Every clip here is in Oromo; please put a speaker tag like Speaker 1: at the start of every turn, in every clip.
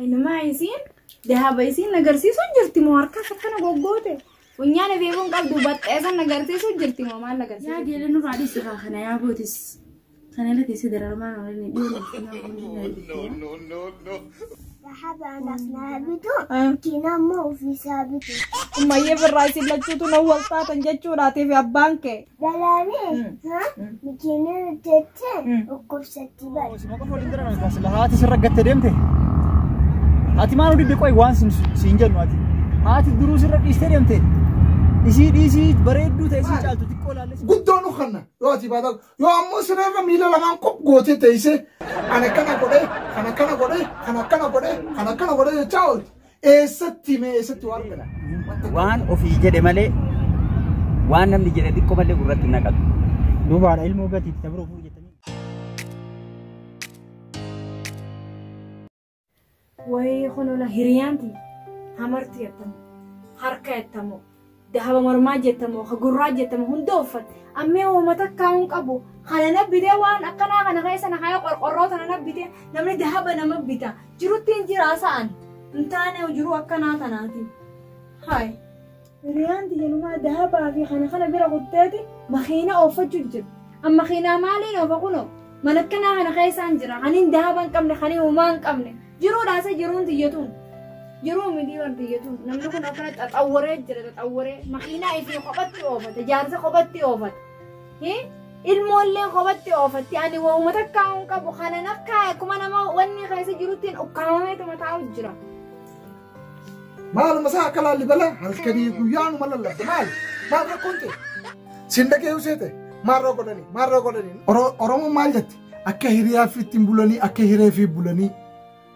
Speaker 1: Aynumaa isiin dahaba isiin agarsiisuun jirti moo harkas akkana goggoote? Funyaan ifeefuun qabdu baxxeessan agarsiisuun jirti moo maal
Speaker 2: Yaa
Speaker 1: agarsiisu?
Speaker 2: geele nurraa dhiisi kaa kana yaa bootis. Kana irra teessee dararamaa nama inni dhiirri
Speaker 3: No, no, no.
Speaker 4: Dahaba anaaf naa bitu, kiina immoo ofiisaa bitu.
Speaker 1: Ammayyee birraa isin lachuutu na wal taatan jechuudhaatii fi abbaan kee.
Speaker 4: Dalaanii makiina jettee dhukkubsatti bari.
Speaker 5: Sima qofa waliin jiran as haati sirra gattee deemte. Ati maal didde qoy waan siin jennu ati. Haati duruu sirra dhiistee deemte. Isii dhiisii bareedduu ta'e isii caaltu xiqqoo laalle.
Speaker 6: Guddoo nu kanna yoo ati baata yoo ammoo sirreerra miila lamaan qop gootee teessee kan akkana godhee kan akkana godhee kan akkana godhee kan akkana godhee jechaa oolti. Eessatti mee eessatti waan argata?
Speaker 7: Waan ofii jedhe malee waan namni jedhe xiqqoo malee gurratti hin naqatu.
Speaker 5: Duubaadha ilmoo gatiitti dabra ofuu jettanii.
Speaker 1: Wayii kunuuna hiriyaanti hamarti jettamu harka jettamu dahaba mormaa jettamu ka gurraa jettamu hunda uffate ammee uummata kaa'uun qabu kana na bitee waan akkanaa kana keessa na kaayee qorqorroo tana na bitee namni dahaba nama bita jirutti hin jiraa sa'an hin taane jiru akkanaa tanaati. Haay hiriyaanti jenumaa dahabaa fi kana kana bira kutteeti makiina oofachuu jira. Amma makiinaa maaliin oofa kunoo mana akkanaa kana keessaan jira kaniin dahaba hin qabne kaniin uumaa hin qabne. Jiruudhaa isa jiruun tiyyatuun jiruu miti war tiyyatuun namni kun akkana xaxawwaree jira xaxawwaree makiinaa ifii kophatti oofate jaarsa kophatti oofate ilmoollee kophatti oofatti ani waanuma takka hin qabu kanan akka akkuma nama wanni keessa jiruttiin ukkaamameetuma taa'u jira.
Speaker 6: Maaluma isaa akka laalli halkanii guyyaanuma lallabde maali? Maal rakkoon ta'e? Siin dhagee useete maarroo godhanii maarroo godhanii. Oromoon maal jette? Akka hiriyaa fi ittiin bulanii akka hiree fi bulanii.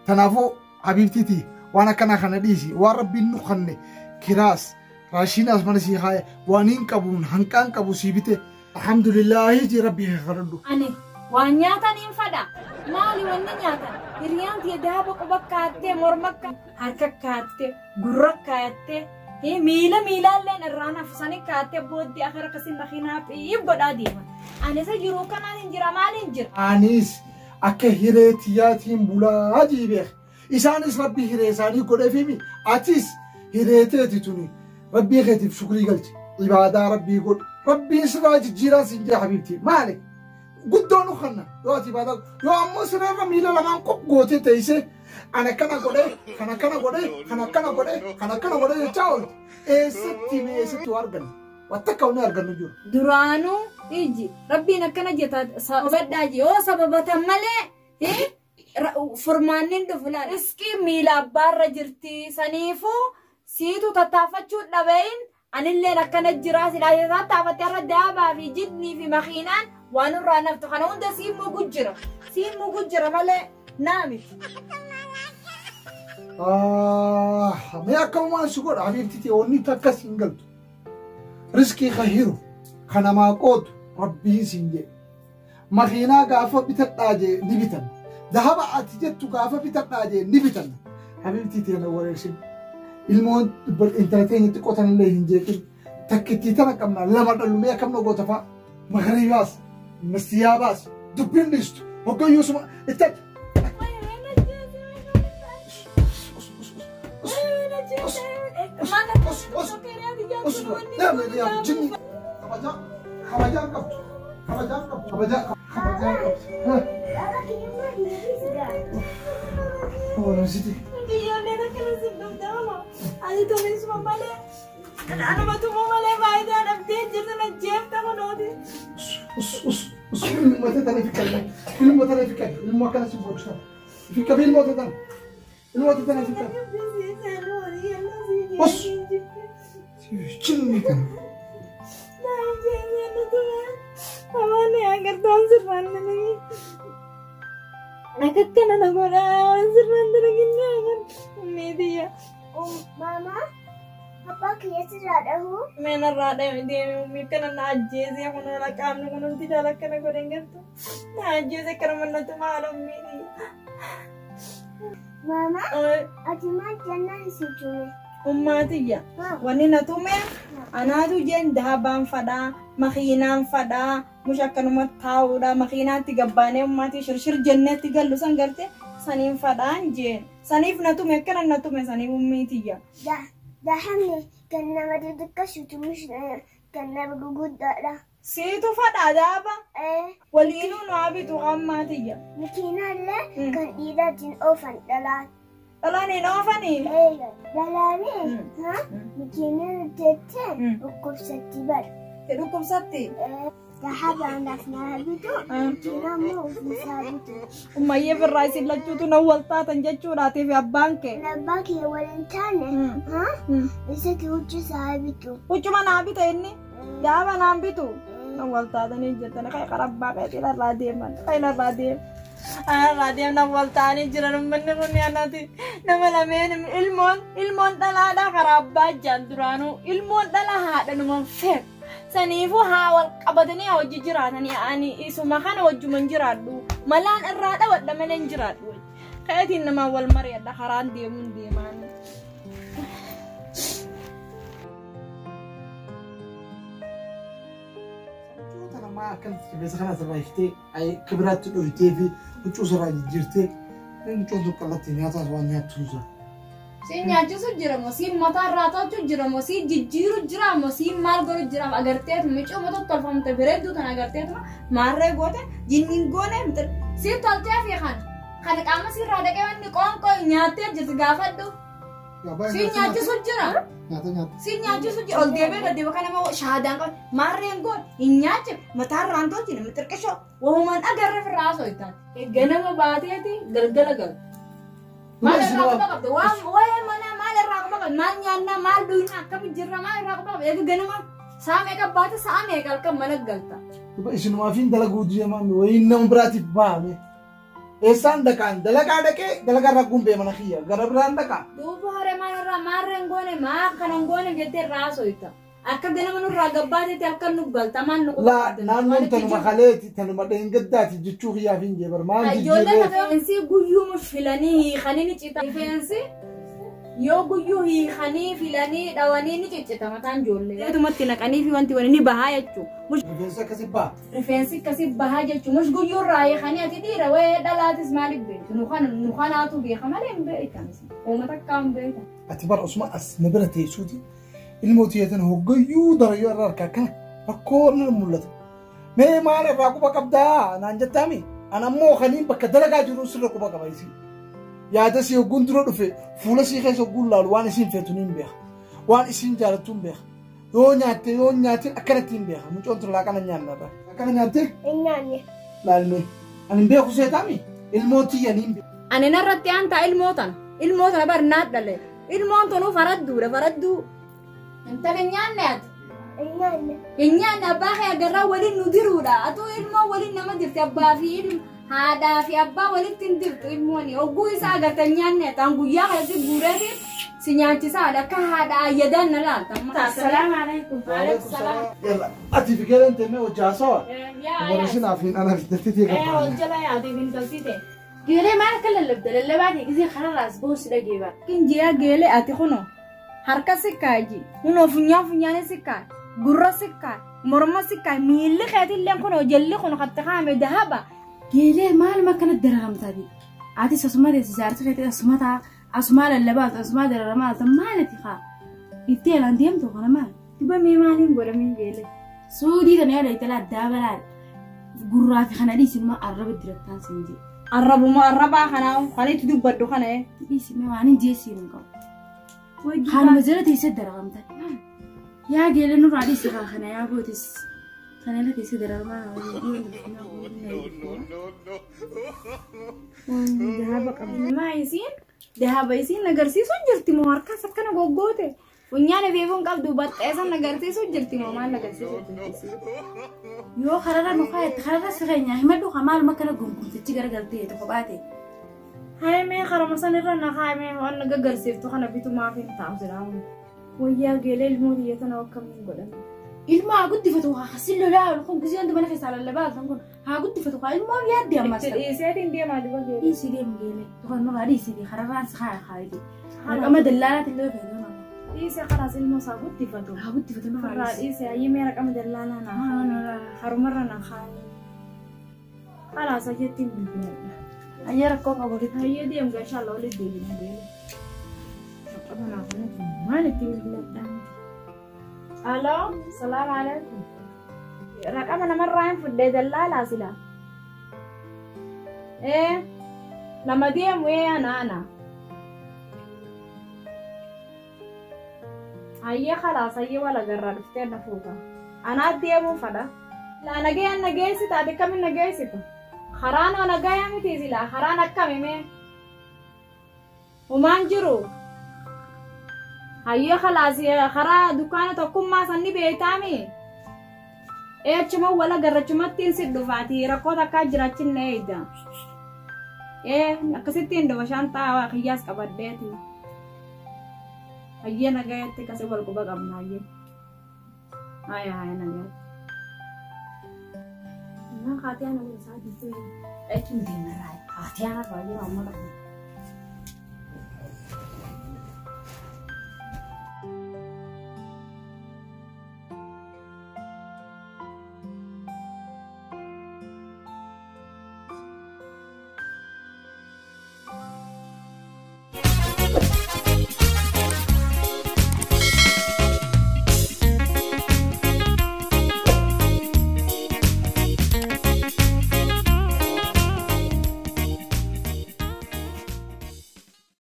Speaker 6: Kanaafuu habiibtiiti waan akkanaa kana dhiisi waan rabbiin nu kanne kiraas raashinaas mana sii haaya waan hin qabuun hanqaan qabu sii bite alhamdulillaahi jee rabbii kee kadhadhu.
Speaker 1: Ani waan nyaatan hin fadha. Maali wanni nyaatan? Hiriyaan tiyya dahaba quba kaattee morma harka kaattee gurra kaattee miila miilaalleen irraan hafsanii kaattee booddee akara akkasii makiinaa xiyyib godhaa deeman. Ani isa jiruu kanaan hin jira maaliin jira?
Speaker 6: Anis akka hiree tiyyaatiin bulaa jii beek. Isaanis rabbii hiree isaanii godheefimi atis hiree teeti tuni rabbii keetiif shukrii galchi. Ibaadaa rabbii godhu. Rabbiin sirraa jijjiiraa siin jira habiibti. Maali? Guddoo nu kanna yoo ati ibaadaa yoo ammoo sirreerra miila lamaan qop gootee teessee kan akkana godhee kan akkana godhee kan akkana godhee kan akkana godhee jechaa oolti. Eessatti mee eessatti waa arganna? Waan takka wanni argannu jiru.
Speaker 1: Duraanuu iji rabbiin akkana jeta sababadhaa ji yoo sababatan malee furmaanni dhufu laal. Iskii miila abbaarra jirti saniifuu siitu tattaafachuu dhabeeyin anilleen akkana jira silaa tattaafatte irra daabaa fi jidnii fi makiinaan waan irraa naftu kana hunda siin mugu jira siin mugu jira malee naa miti.
Speaker 6: Mee akkamumaan si godha habiibti wanni takka siin galtu. Riskii ka hiru ka namaa qoodu rabbiin siin jedhe. Makiinaa gaafa bitadhaa jee ni bitanna. Dahaba ati jettu gaafa bitadhaa jee ni bitanna. Habiibti teena wareersin. Ilmoon intala teenya xiqqoo tanallee hin jeeqin. Takkittii tana qabna lama dhallu mee akkam na goota fa'a. Magariibaas, mastiyaabaas, dubbiin dhiistu. Hoggayyuu suma itti
Speaker 4: Baba kiyyummaa hin dhiisi
Speaker 1: Ijoolleen akkana sin dhufte ani tumisuma malee anuma tumuu malee faayidaa dhabdee jirtu na jeefta kunuuti. Akka kana na godhaa waan sirraan dalaginne agar miidiyya.
Speaker 4: Mama, abbaa kiyya sirraa dhahuu?
Speaker 1: Meenarraa deeme ummii kana na ajjeesee kunuun qaamni kunuunti jaala akkana godhan gartu. Na ajjeese kana mannatu maal ummii.
Speaker 4: Mama, ati maal jennaan si tume?
Speaker 1: Ummaatiyya. Wanni na tume anaatu jeen dahabaan fadhaa makiinaan fadhaa mush akkanuma taa'uudha makiinaatti gabbaanee ummaatii shirshir jenneetti gallu san garte Saniin fadhaan jeen. Saniif na tume akkana na tume saniif ummii tiyya.
Speaker 4: Dahabni kan nama xixiqqashutu kan nama guguddaadha.
Speaker 1: Siitu fadhaa daaba. Waliinuu nu haa bitu ammaa tiyya.
Speaker 4: Makiinaallee kan dhiiraatiin oofan dhalaan.
Speaker 1: Dhalaan hin oofanii?
Speaker 4: Dhalaanii makiinaan teessee dhukkubsatti bara.
Speaker 1: Dhukkubsatti?
Speaker 4: Dahaba anaaf naa bitu, makiinaa immoo ofiisaa bitu.
Speaker 1: Ummayyee birraa isin lachuutu na wal taatan jechuudhaatiif abbaan kee.
Speaker 4: Abbaa kee waliin taane isatti huccuu isaa bitu.
Speaker 1: Huccuma naa bita inni? Daaba naan bitu? Na wal taatanii jirtan kan qarabbaa keetii irraa deeman kan irraa deeman. Irraa deeman wal ta'anii jiran uummanni kun yaanati nama lameen ilmoon dhalaadhaa karaa abbaa jaan duraanuu ilmoon dhalaa haadha numan feetu. Saniifuu haa wal qabatanii haa hojii jiraatanii ani isuma kana wajjuman jiraadhu malaan irraa dhawadha malee hin jiraadhu. Keetiin namaan wal mari'adha karaan deemuun deemaan.
Speaker 6: Maa akkanatti qilleensa kana asirraa hiiktee kibiraatti dhoyitee fi huccuu sirraa jijjiirtee huccuun tokko alatti nyaataas waan nyaattu jira.
Speaker 1: Siin nyaachisu jira moo siin mataa irraa tolchu jira moo siin jijjiiru jira moo siin maal godhu jira agarteetu micoo mata tolfamte bareedduu tan agarteetu maarree goote jinniin goone siin toltee fi kan qaama sirraa dhaqee wanni qoonqoo nyaattee jirti gaafadhu. Siin nyaachisu jira. Siin nyaachisu jira ol deebee gad deebee kana immoo shahaadaan qabu maarreen goone hin nyaachif mataa irraan tolchine mixirqishoo wahumaan agarre firraa haasoo ittaati. Ganama baateeti galgala galtu. Maal irraa quba qabda? Waa'ee manaa maal irraa quba qabda? Maal nyaannaa maal dhugnaa akkami jirra maal irraa quba qabda? Eega ganama sa'a meeqa baate sa'a meeqa halkan mana galta.
Speaker 6: Isinumaaf hin dalaguu deemaan wayiin nama biraatiif baame. Eessaan dhaqaan dalagaa dhaqee dalagaa irraa gumbee mana kiyya gara biraan dhaqaa.
Speaker 1: Duuba horee maal irraa maarreen goone maa kanan goone jettee irraa haasofta. Akka ganama nurraa gabbaateetti halkan nu galta maal nu quba
Speaker 6: Laa naannoon tanuma kaleeti tanuma dheengaddaati jechuu kiyyaaf hin jee bar maal
Speaker 1: Ijoollee
Speaker 6: jijjiirree.
Speaker 1: rifeensi guyyuu filanii hiikanii ni cita. Rifeensi yoo guyyuu hiikanii filanii dhawanii ni ciccita mataan ijoollee. Eetumatti naqanii fi wanti wani ni bahaa jechuudha.
Speaker 6: Rifeensi akkasi baha.
Speaker 1: Rifeensi akkasi bahaa jechuudha. Mush guyyuu irraa hiikanii ati dhiira wayee dhalaatis maaliif beektu? Nu kanaatu beeka malee hin beekan. Uummata akkaa hin beekan.
Speaker 6: Ati bar osuma as na bira teessuuti. Ilmoo tiyyeetan hoggayyuu darayyuu irraa harkaa kana rakkoo ni mul'ata. Mee maal irraa quba qabdaa naan jettaami? Ana ammoo kaniin bakka dalagaa jiru sirra quba qaba isii. Yaada si hogguun dura dhufe fuula sii keessa hogguun laalu waan isiin feetu ni hin beeka. Waan isiin jaalattu hin beeka. Yoo nyaatte yoo nyaatin akkanatti hin beeka. Mucoon tun laaqana nyaanna irraa. Akkana nyaatte?
Speaker 4: Hin nyaanne.
Speaker 6: Laalmee. Ani hin beeku seetaami? Ilmoo tiyya ni hin beeku.
Speaker 1: Ani narratti aantaa ilmoo tana. Ilmoo tana bar naad dhale. Ilmoon tunuu faradduudha faradduu. Intala hin nyaanne ati.
Speaker 4: Hin nyaanne.
Speaker 1: Hin nyaanne abbaa kee agarraa waliin nu diruudha. Atuu ilmoo waliin nama dirti abbaa fi ilma haadhaa fi abbaa walitti hin dirtu ilmooni. Hogguu isaa agarta hin nyaanne taan guyyaa kanatti guureeti si nyaachisaadha akka haadha ayyadaan na laalta.
Speaker 2: Assalaamu alaikum.
Speaker 1: Waalaikum salaam.
Speaker 6: Yalla ati fi galan teemee hojii haasawa.
Speaker 1: Yaa
Speaker 6: Warri isin afiin ana fidattee ta'e qabaa.
Speaker 1: Hojjala yaatiif intalti ta'e.
Speaker 2: Geelee maal akka lallabda lallabaa ta'e gisee kanarraas boonsi dhageeba.
Speaker 1: Kinjiyaa geelee ati kunoo harka si kaaji kunoo funyaan funyaanii si kaaji gurra si kaaji morma si kaaji miilli keetillee kunoo jalli kun katte kaame dahaba.
Speaker 2: Geelee maaluma akkana dararamtaati? Atis asuma teessi jaarsa keetii asuma taa asuma lallabaa asuma dararamaa maalati haa? Itti elaan deemtu kana maal?
Speaker 1: Duba mee maaliin godhamee geelee?
Speaker 2: Suudii tana yaada itti addaa balaa gurraa fi kana dhiisinuma arraba dirattaan siin jedhe.
Speaker 1: Arrabuma arrabaa kanaa kan itti dubbadhu kana.
Speaker 2: Dhiisime waan hin jeessiin hin qabu. Kanuma jala teessee dararamtan. Yaa geelee nurraa dhiisi haa kana yaa bootis. Kana irra teessee dararamaa
Speaker 1: Dahaba qabdi. Maa isiin dahaba isiin agarsiisuu jirti moo harkaas akkana goggoote? Funyaan ifeefuun qabdu baxxeessan agarsiisuu jirti moo maal agarsiisuu jirti?
Speaker 2: Yoo kararra nu kaayette kararra si keenya himadhu haa maaluma akkana gurgurtichi garagaltee tokko baate.
Speaker 1: Haayimee karama sanirra na haayimee waan gagarsiiftu kana bitumaaf hin taa'u jedhamu. Wayyaa geelee ilmoo biyya tana akkamiin godhame?
Speaker 2: Ilmoo haa guddifatu haa hasin lolaa ol kun gisee hundi mana keessaa lallabaa kun haa guddifatu haa ilmoo yaadde ammas.
Speaker 1: Itti dhiiseetiin deemaa duba geelee.
Speaker 2: Dhiisii deemu geelee tokko nurraa dhiisii kararraan si haaya haayite. Maqama dallaalaatti illee fayyadamu.
Speaker 1: Dhiisee karaas ilmoo isaa guddifatu.
Speaker 2: Haa guddifatu nurraa
Speaker 1: Irraa dhiisee hayyimee raqama dallaalaa naa harumarra naa haayee. Kalaas ajjettiin bilbiladha.
Speaker 2: Ayyee rakkoon qabu walitti.
Speaker 1: Hayyee deem gaa inshallah walitti deebina deemu. Kanaaf maal itti bilbiladhaan? Aloo, salaam alaikum. Raqama namarraa hin fudhee dallaalaa sila. Ee, nama deemu ee ana ana. Hayyee khalaas hayyee wal agarraa dhuftee na fuuta. Anaa deemuu fadha. Laa nagayaan nageessita ati akkamiin nageessita? Karaan oo nagayaa miti sila karaan akkami mee? Humaan jiru. Hayyee khalaas karaa dukkaana tokkummaa sanni beektaami. Ee achuma wal agarra achumattiin si dhufaati rakkoo takkaa jiraachin na eegda. Ee akkasittiin dhufa shaantaa kiyyaas qabadheeti. Hayyee nagayaatti akkasii wal quba qabna hayyee. Haya haya nagayaatti. Nama haati ana wal isaa didduu achiin deemarraa haati ana baay'ee amma qabna.